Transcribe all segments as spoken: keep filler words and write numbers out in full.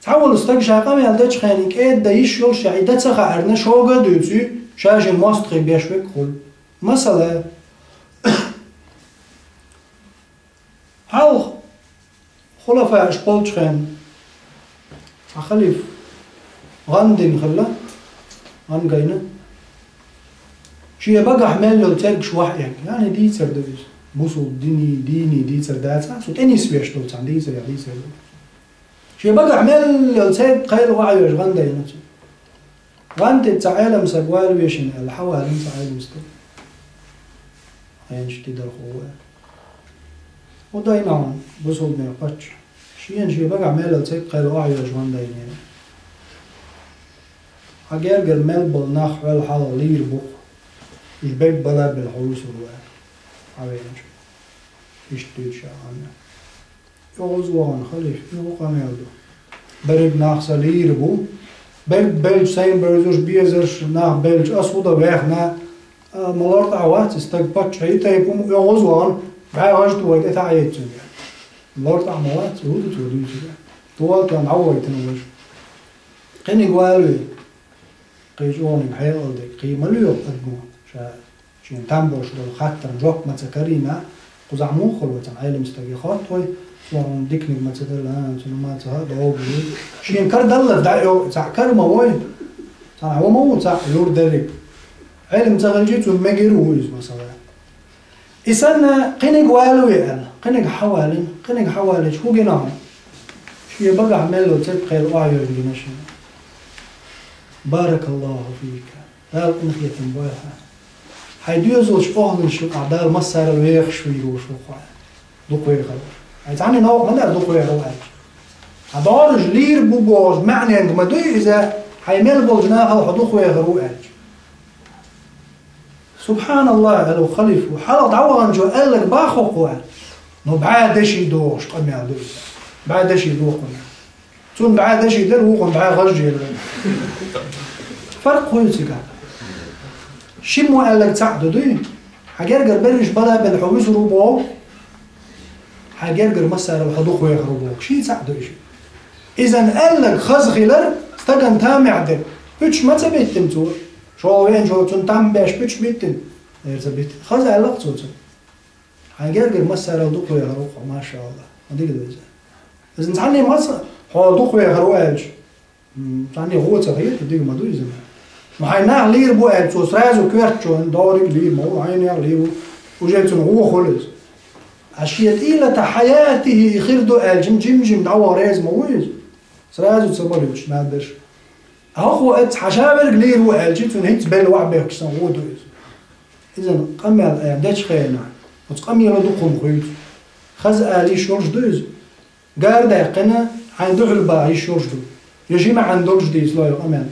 Хьавола стаг ша къамел дечу хенахь кӀеда дан йиш йолуш, и дан ца хаарна, шога а дуьйций, ша шен мостагӀий беш верг хуьлу. Масала, хьалха хулафааш болчу хенахь цхьа халифа гӀан дина хилла, гӀан гайна. Шен багахь мел йолу цергаш охьаэгна, яъни дийцар ду иза. Бусул диний, дийний дийцар дацахь, цу тӀе нисвеш долу цхьана дийцарех дийцар ду. Шен багахь мел йолу церг кхайла охьайоьжна гӀан дайна цо. ГӀан тӀе цхьа Ӏелам стаг вала вешина аьлла, хьавалийна цхьа Ӏелам стаг. Хьенаш тидархо ву аьлла. ХӀун дайна хьуна, бусулбанех паччахь? Шена шен багахь мел йолу церг кхайла охьайоьжна гӀан дайнера. Хьан гергара мел болу нах хьол хьалха лийр бу-кх. Уьш берг бала а белла хьо вуьсур ву аьлла. Хьан веанчу. Иштта дуьйцуш а гӀан. ОьгӀаз вахана халифа, и хӀун къамел ду? Берриг нах сан лийр бу. Берг белча, сайн бевзарш, безарш нах белча, ас хӀун дан вехна? А, ма лартӀахь вац и стаг, паччахьан тайпа хӀума, оьгӀаз вахана, бӀе гӀаж тӀе вай тӀе таӀа яйта цуьнга. ЛартӀахь ма вац, хӀун ду цо дуьйцург? Ту вал тӀе дӀавойтина важа. Кхиниг валаве. Кхечу оьгӀаниг хьекъал дерг кхин ма лоьху адамо ша. Шен там болуш долу хаттарна жоп ма ца карийна, кхузахь муха хала вацахь Ӏелам стаге хоттахь, цо хьуна диканиг ма ца делла, а, цунна ма ца хаьа догӀу. Шена кара даллалц дӀа а йо, цхьаъ кара ма вой, цхьана хӀума ву цхьаъ юр дерриг. Ӏелам ца хилча, цунна мегар ву иза, масала. И санна, кхиниг валаве аьлла, кхиниг хьавалийна, кхиниг хьавалийча, хӀун гина хьуна? Шен багахь мел йолу церг кхайла охьайоьжна гина шена. Баракаллаху фика. Дала къинхетам бойла хьан. Хьайн доьзалш, охьалуш юкъахь Дала массарал вехаш вийр ву шу хьо. Дукха вехар ву. Хьайн цхьанне новкъа ма дац дукха вехар ву аьлча. Хьан догӀанаш лийр бу бохуш маьӀненга ма дуй иза, хьайн мел болчу нахал хьо дукха вехар ву аьлча. Субханаллах, аьлла халифа, хьалха дӀаваханчо аьлларг бах хӀокхо аьлла. Ну, бӀе деши дохуш къамел ду иза. БӀе деши доху къамел. Цунна бӀе деши дара, вукхунна бӀе гӀаж елира. Фаркъ хуьйцу цигахь? Шиммо аьлларг цхьаъ ду дуй? Хьан гергара берриш бала а белла хьо вуьсур ву боху? Хьан гергара массарал хьо дукха вехар ву боху? Ший цхьаъ ду иза? Иза аьлларг хаза хилар стагана тамехь дерг. Пуьчаш ма ца биттина цо? ШолгӀа веанчо цунна там беш пуьчаш биттина? Эр ца биттина. Хаза аьлла-кх цо цунна. Хьайн гергара массарал дукха вехар ву хьо, машаАллахӀ. Ма дика ду иза. Иза цхьанне маца хьо дукха вехар ву аьлча, м, цхьанне гӀо ца хета, дика ма ду иза. Ну, хьайн нах лийр бу аьлча, цо сразу коьртачо, догӀург лийр ма ву, хьайнех лийр ву, уже цунна гӀо хуьлу иза. А шен тӀилата хьаятихӀи и хир ду аьлча, жим-жим дӀаваха реза ма ву иза. Сразу ца балуьйтуш, мел берш. А хӀокхо эцца хьан ша верг лийр ву аьлча, цунна хӀинца белла ваӀ бехкаш санна гӀо ду иза. Иза къамел а дечу хенахь, оцу къамело дукха хӀума хуьйцу. Хаза ала йиш йолуш ду иза. Гар даьккхина, хьайн дуьхьал баха йиш йолуш ду. Я жимаӀан долуш дийца лойла къамел.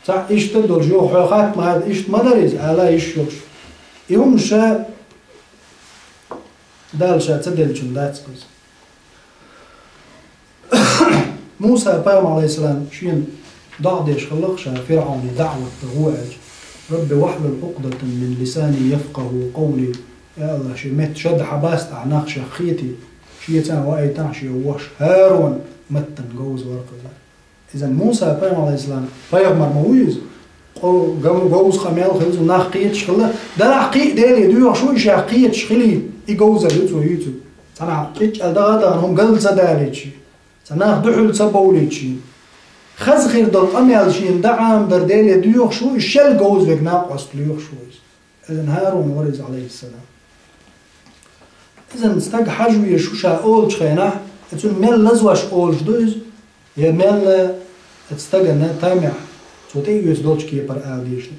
Цхьаъ иштта долуш, йо, хьо хатта ма хьаьрда, иштта ма дара иза, ала йиш йолуш. И хӀума ша Дала ша ца деллачунна дац иза. Муса пайхамар, Ӏалайхиссалам, шена догӀа деш хилла-кх ша ФирӀауне даӀват дан гӀо аьлча: «Рабби вахьлул Ӏукъдатан мин лисани яфкъаху къавли». Я АллахӀ, шен меттан шад хьабаста ахь нах шех хетий, шеца а ваийтахь шен воша ХӀарун маттана говза вара-кх иза. Иза Муса пайхамар, Ӏалайхиссалам, пайхамар ма ву иза? Къо-, гам-, говза къамел хилла цо, нах кхеташ хилла. Делахь кхин а Деле доьхуш ву и шех кхеташ хилийта, и говзалла ю цо юьйцург. Цхьанхьа кӀиччӀел даха а дахана хӀума галла ца далийта шен. Цхьа нах дуьхьал ца бовлийта шен. Хаза хир долу къамел шена дӀа Ӏамадар Деле доьхуш ву, и шел говза верг накъост лоьхуш ву иза. Иза ХӀарун вара иза, Ӏалайхиссалам. Иза стаг хьажа везаш ву ша олучу хенахь, цунна мел лазош олуш ду иза, я мел оцу стагана тамехь, цо тӀеоьцу долчу кепара ала дезаш ду.